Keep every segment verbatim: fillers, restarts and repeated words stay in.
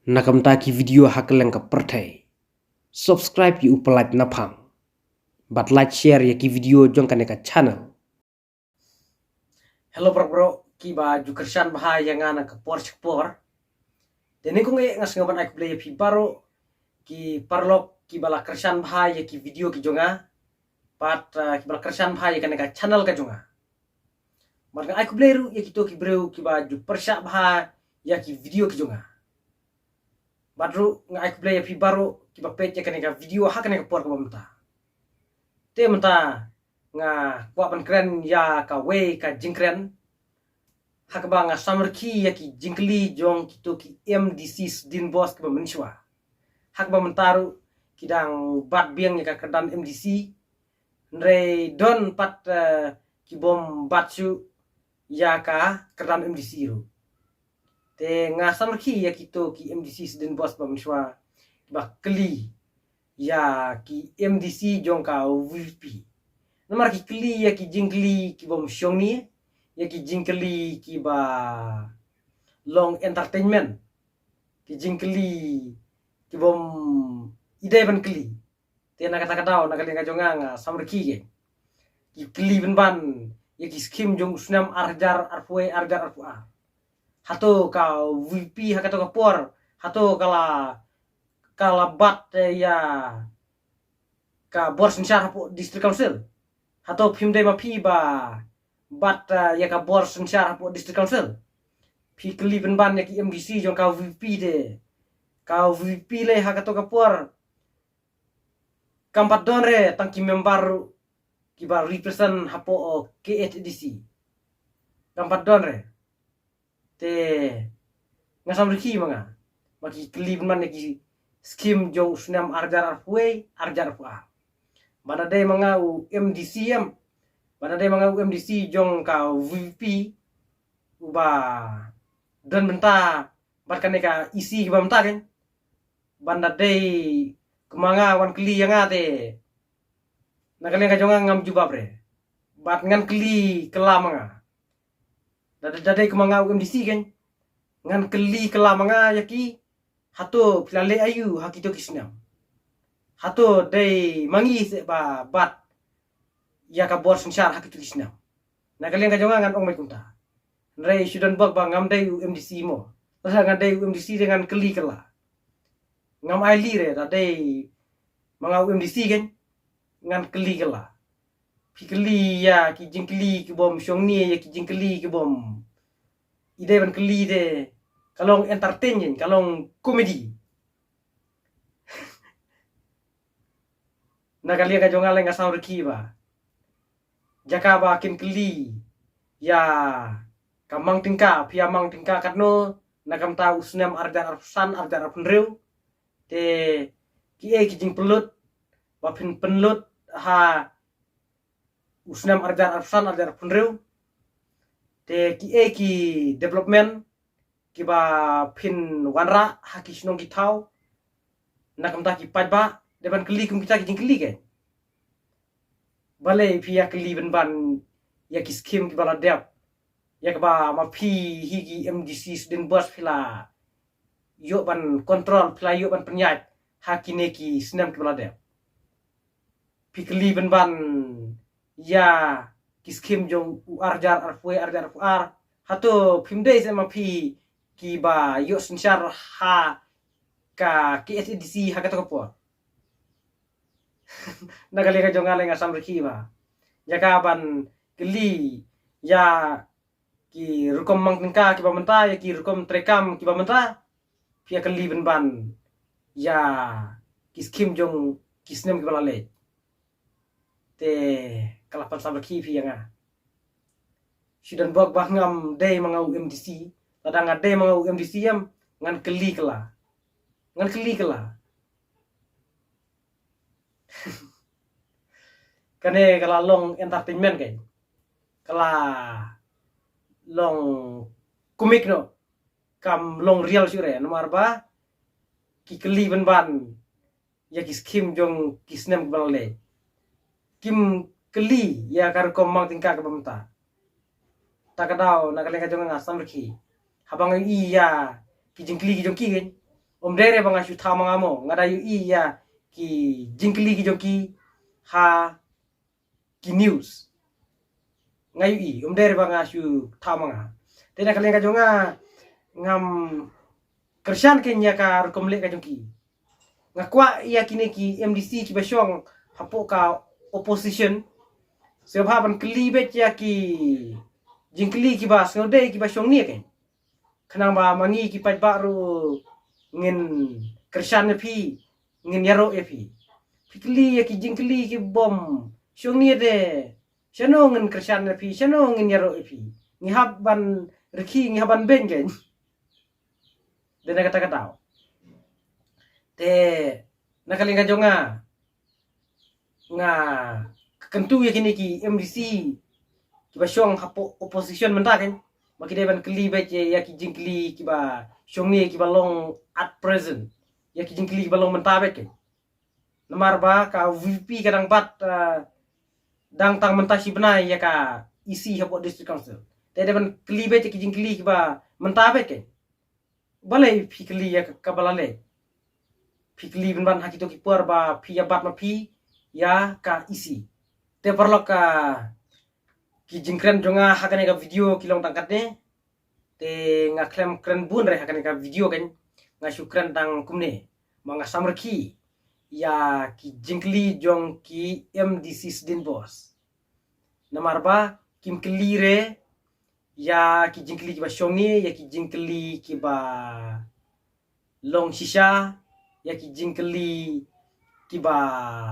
Na ka bynta ki video ha kylleng ka pyrthei, subscribe ïa u Pyllait Naphang bad like, share ïa ki video jong kane ka channel. Hello para bro, kiba ju kyrshan bha ïa nga na ka por sha ka por. Te nyngkong eh nga sngew ban ai khublei ïa phi baroh ki paralok kiba la kyrshan bha ïa ki video ki jong nga, bad, uh, kiba la kyrshan bha ïa kane ka channel ka jong nga. Bad nga ai khublei ruh ïa kito ki briew kiba ju pyrshah bha ïa ki video ki jong nga. Bad ruh nga ai khublei ïa phi baroh kiba peit ïa kane ka video ha kane ka por kaba mynta. Te mynta nga kwah ban kren ïa kawei ka jingkren ha kaba nga samrkhie ïa ki jingkylli jong kito ki M D C sdin bos kiba mynshuwa. Ha kaba mynta ruh ki dang bat biang ïa ka kyrdan M D C, hynrei don pat, eh, ki bym bat shuh ïa ka kyrdan M D C ruh. Te nga samrkhie ïa kito ki M D C sdin bos ba mynshuwa ba kylli ïa ki M D C jong ka V P P. Namar ki kylli ïa ki jingkylli ki bym shong ni, ïa ki jingkylli kiba long entertainment, ki jingkylli ki bym i dei ban kylli. Te na kata ka daw na ka liang ka jong nga nga samrkhie ïa ki kylli pynban ïa ki skim jong u snem ar hajar arphew wei ar hajar arphew ar. Hato ka V P P ha kato ka por, hato ka la, ka la bat, eh, ïa ka bor synshar hapoh District Council? Hato phim dei ma phi ba bat, eh, ïa ka bor synshar hapoh District Council? Phi kylli pynban ïa ki M D C jong ka V P P te. Ka V P P lei ha kato ka por kam pat don re tang ki member ruh kiba represent hapoh K H A D C. Kam pat don re. Te nga samrkhie ma nga ba ki kylli pynban ïa ki skim jong u snem ar hajar arphew wei ar hajar arphew ar. Ba na dei ma nga u M D C em, ba na dei ma nga u M D C jong ka V P P uba don bynta bad kane ka E C kiba mynta kan. Ban da dei ka ma nga wan kylli ïa nga te na ka liang ka jong nga ngam jubab re. Bad ngan kylli kylla ma nga. Da, da, da dei ka ma nga u M D C kan, ngan kylli kylla ma nga ïa ki, hato phi la leh aïu ha kito ki snem? Hato dei ma ngi se ba bat ïa ka bor synshar ha kito ki snem? Na ka liang ka jong nga ngan ong mai kumta. Hynrei shu don bok ba ngam dei u M D C mo. Lada ngan dei u M D C te ngan kylli kylla. Ngam ai lei re, da dei ma nga u M D C kan, ngan kylli kylla. Phi kylli ïa ki jingkylli ki bym shong ni, ïa ki jingkylli ki bym i dei ban kylli te ka long entertain, ka long comedy. Na ka liang ka jong nga lei nga samrkhie ba jaka ba kin kylli ïa ka mang tyngka, phi ïa mang tyngka katno na ka bynta u snem ar hajar arphew san ar hajar arphew hynriew. Te kiei ki jingpynlut ba phin pynlut ha u snem ar hajar arphew san ar hajar arphew hynriew? Te kiei ki development kiba phin wanrah ha ki shnong ki thaw na ka bynta ki paidbah? Dei ban kylli kum kita ki jingkylli kan. Balei phi ïa kylli pynban ïa ki skim kiba la dep, ïa kaba ma phi hi ki M D C sdin bos phi la ïoh ban control, phi la ïoh ban pynïaid ha kine ki snem kiba la dep? Phi kylli pynban ïa ki skim jong u ar hajar arphew wei ar hajar arphew ar? Hato phim dei se ma phi kiba ïoh synshar ha ka K H A D C ha kato ka por? Na ka liang ka jong nga lei nga samrkhie ba jaka ban kylli ïa ki rukom mang tyngka kiba mynta, ïa ki rukom treikam kiba mynta, phi ïa kylli pynban ïa ki skim jong ki snem kiba la leit. Te ka la pan samrkhie phi ïa nga. Shu don bok ba ngam dei ma nga u M D C. Lada nga dei ma nga u M D C em, ngan kylli kylla. Ngan kylli kylla. Kane ka la long entertainment kan, ka la long comic noh, kam long real shuh re. Namar ba ki kylli pynban ïa ki skim jong ki snem kiba la leit, kim kylli ïa ka rukom mang tyngka kaba mynta. Ta ka daw na ka liang ka jong nga samrkhie haba nga ïohi ïa ki jingkylli ki jong ki kan. Ym dei re ba nga shu thaw ma nga mo, nga da ïohi ïa ki jingkylli ki jong ki ha ki news. Nga ïohi, ym dei re ba nga shu thaw ma nga. Te na ka liang ka jong nga, ngam kyrshan keiñ ïa ka rukom leh ka jong ki. Nga kwah ïa kine ki M D C kiba shong hapoh ka opposition, sngewbha ban kylli beit ïa ki jingkylli kiba sngewdei kiba shong ne keiñ. Khnang ba ma ngi ki paidbah ruh ngin kyrshan ïa phi, ngin ïaroh ïa phi. Phi kylli ïa ki jingkylli ki bym shong ne de, shano ngin kyrshan ïa phi, shano ngin ïaroh ïa phi? Ngi hap ban rkhie, ngi hap ban beiñ keiñ. Dei na kata ka daw. Te na ka liang ka jong nga, nga kyntu ïa kine ki M D C kiba shong hapoh opposition mynta keiñ, ba ki dei ban kylli beit ïa ki jingkylli kiba shong ne kiba long at present, ïa ki jingkylli kiba long mynta beit keiñ. Namar ba ka V P P ka dang bat, ah, dang tang mynta shi bnai ïa ka E C hapoh District Council. Te dei ban kylli beit ïa ki jingkylli kiba mynta beit keiñ. Balei phi kylli ïa ka, kaba la leh? Phi kylli pynban ha kito ki por ba phi ïa bat ma phi ïa ka E C. Te paralok, ah, ki jingkren jong nga ha kane ka video ki long tang katne. Te nga khlem kren bun re ha kane ka video keiñ, nga shu kren tang kumne. Ma nga samrkhie ïa ki jingkylli jong ki M D C sdin bos. Namar ba kim kylli re ïa ki jingkylli kiba shong ne, ïa ki jingkylli kiba long shisha, ïa ki jingkylli kiba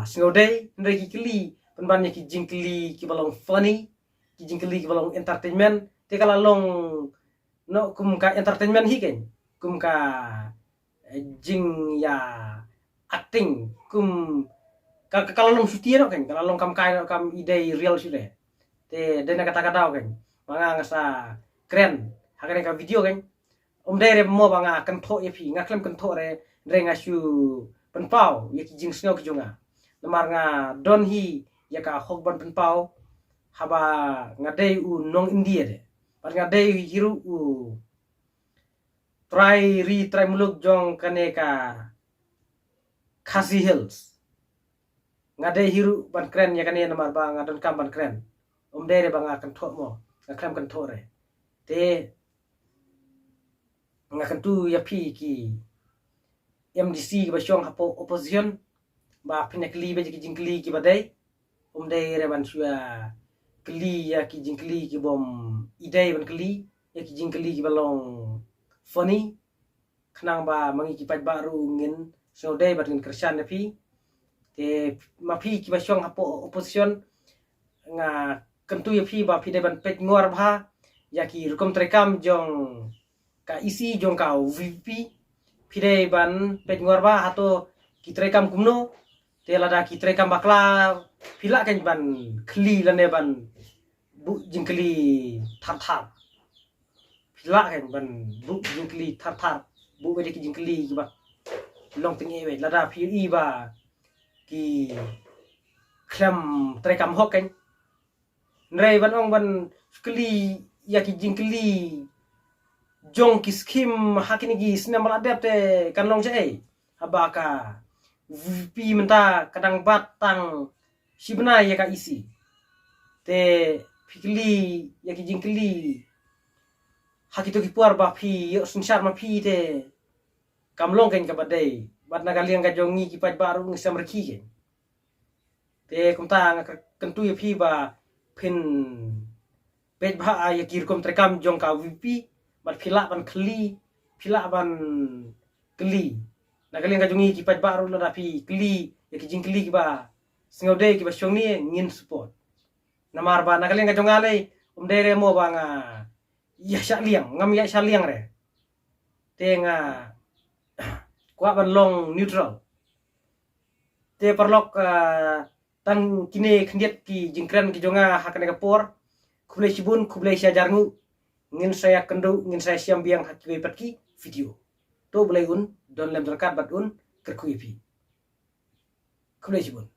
sngewdei, hynrei ki kylli pynban ïa ki jingkylli kiba long funny, ki jingkylli kiba long entertainment. Te ka la long noh kum ka entertainment hi keiñ, kum ka, eh, jingïa acting, kum ka, ka, ka la long shuti noh keiñ, ka la long kam kai noh, kam i dei real shuh de. Te dei na kata ka daw keiñ ma nga, nga sa kren ha kane ka video keiñ. Ym dei re mo ba nga kynthoh ïa phi, nga khlem kynthoh re, hynrei nga shu pynpaw ïa ki jingsngew ki jong nga. Namar nga don hi ïa ka hok ban pynpaw, haba nga dei u nong India de, bad nga dei hi ruh u trai ri trai muluk jong kane ka Khasi Hills. Nga dei hi ruh ban kren ïa kane namar ba nga donkam ban kren. Ym dei re ba nga kynthoh mo, nga khlem kynthoh re. Te nga kyntu ïa phi ki M D C kiba shong hapoh opposition, ba phin ïa kylli beit ïa ki jingkylli kiba dei. Ym dei re ban shu ïa kylli ïa ki jingkylli ki bym i dei ban kylli, ïa ki jingkylli kiba long funny, khnang ba ma ngi ki paidbah ruh ngin sngewdei bad ngin kyrshan ïa phi. Te ma phi kiba shong hapoh opposition, nga kyntu ïa phi ba phi dei ban peit ngor bha ïa ki rukom treikam jong ka E C jong ka V P P. Phi dei ban peit ngor bha hato ki treikam kumno. Te lada ki treikam bakla, phi lah keiñ ban kylli lane ban buh jingkylli thar thar. Phi lah keiñ ban buh jingkylli thar thar, buh beit ïa ki jingkylli kiba long tyngeh beit, lada phi ïohi ba ki khlem treikam hok keiñ. Hynrei ban ong ban kylli ïa ki jingkylli jong ki skim ha kine ki snem ba la dep te kan long shaei, haba ka V P P mynta ka dang bat tang shi bnai ïa ka E C. Te phi kylli ïa ki jingkylli ha kito ki por ba phi ïoh synshar ma phi te kam long keiñ kaba dei. Bad na ka liang ka jong ngi ki paidbah ruh ngi samrkhie keiñ. Te kumta nga kyntu ïa phi ba phin peit bha ïa ki rukom treikam jong ka V P P, bad phi lah ban kylli, phi lah ban kylli. Na ka liang ka jong ngi ki paidbah ruh, lada phi kylli ïa ki jingkylli kiba sngewdei kiba shong ne, ngin support. Namar ba na ka liang ka jong nga lei, ym dei re mo ba nga ïa shah liang, ngam ïa shah liang re. Te nga kwah ban long neutral. Te paralok, ah, tang kine khyndiat ki jingkren ki jong nga ha kane ka por. Khublei shibun, khublei shihajar nguh. Ngin sa ïakynduh, ngin sa ïashem biang ha kiwei pat ki video. To Blei un don lem jingkyrkhu bad un kyrkhu ïa phi. Khublei shibun.